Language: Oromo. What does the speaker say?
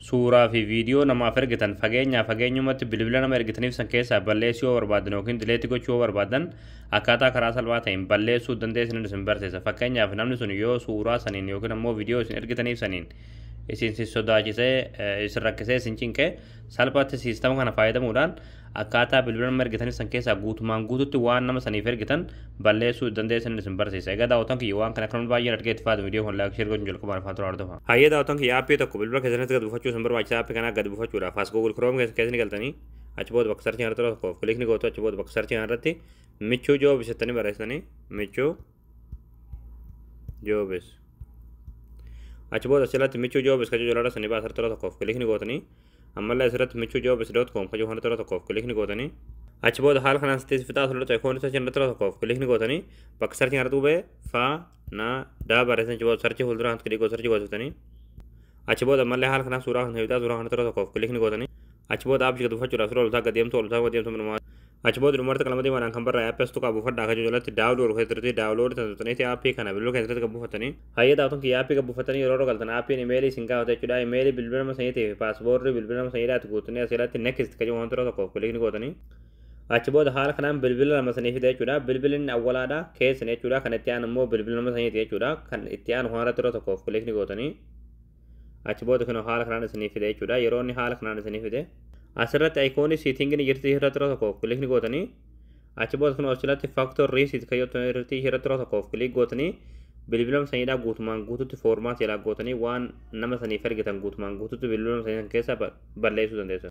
Suuraa fi viidiyoo namaaf ergitan fageenyaa fageenyumatti bilbila nama ergitaniif san keessaa balleessuu yoo barbaadan yookiin delete gochuu yoo barbaadan, akkaataa karaa salphaa ta'een balleessuu dandeessan isin barsiisa. Fakkeenyaaf, namni sun yoo suuraa saniin yookiin ammoo viidiyoo isin ergitaniif saniin isin si sodaachisee, isin rakkisee, isin cinqee, salphaatti siistama kana fayyadamuudhaan akkaataa bilbila nama ergitaniif san keessaa guutumaan guututti waan nama saniif ergitan balleessuu dandeessan isin barsiisa. Egaa daawwatan kiyya, waan kana akkanuma baay'een argee itti fayyadamu, viidiyoo kun like, share gochuun jalqabaan afaan tura hordofa. Hayyee daawwatan kiyya, aappii tokko bilbila keessanitti gad buufachuu isin barbaachisa. Aappii kana gad buufachuudhaaf as Google Chrome keessa ni galtanii, achi booda bakka searchii irratti tokko click ni gootu. Achi booda bakka searchii irratti Michuu Jobs jettanii barreessitanii, Michuu Jobs. Achi booda asirratti Michuu Jobs kajuu jalaa sanii baasa irratti tokkoof click ni gootanii, ammallee asirratti michuujobs.com kajuu kana irratti tokkoof click ni gootanii, achi booda haala kanaan sitti fixaa asirratti ikoonii searchii irratti tokkoof click ni gootanii, bakka searchii irratti qubee fa na daa barreessan. Achi booda searchii fuuldura click gootu, searchii gootanii, achi booda ammallee haala kanaan suuraa kana fixaa, suuraa kana irratti tokkoof click ni gootanii, achi booda aappii gad buufachuudhaaf suuraa oltaa gad deemtu, oltaa gad deemtu minumaa. Achi booda dhumarratti qalama diimaadhaan kan barraa'e aappii as tuqaa buufadhaa kajuu jalatti download keessatti download tan aappii kana bilbila keessatti gad buufatanii. Hayyee daawwatan kiyya, aappii gad buufatanii yeroo galtan aappiin imeelii isin gaafata jechuudha. Imeelii bilbila nama saniitii fi paaspoortii bilbila nama saniidhaatti guutanii asirratti next kajuu waan tura tokkoof click ni gootanii. Achi booda haala kanaan bilbila lama sanii fida jechuudha. Bilbilli inni awwalaadha keessan jechuudha. Kan itti aanu immoo bilbila nama saniiti jechuudha. Kan itti aanu kanarratti yeroo tokkoof click ni gootanii. Achi booda kun haala kanaan isinii fide jechuudha. Yeroo inni haala kanaan isinii fide, asirratti ikoonii settingii jirti, irratti yeroo tokkoof click ni gootanii, achi booda kun asirratti factory reset kan jettu irratti yeroo tokkoof click gootanii, bilbila saniidhaa guutumaan guututti format jalaa gootanii waan nama saniif ergitan guutumaan guututti bilbila sanii keessa balleessuu dandeessu.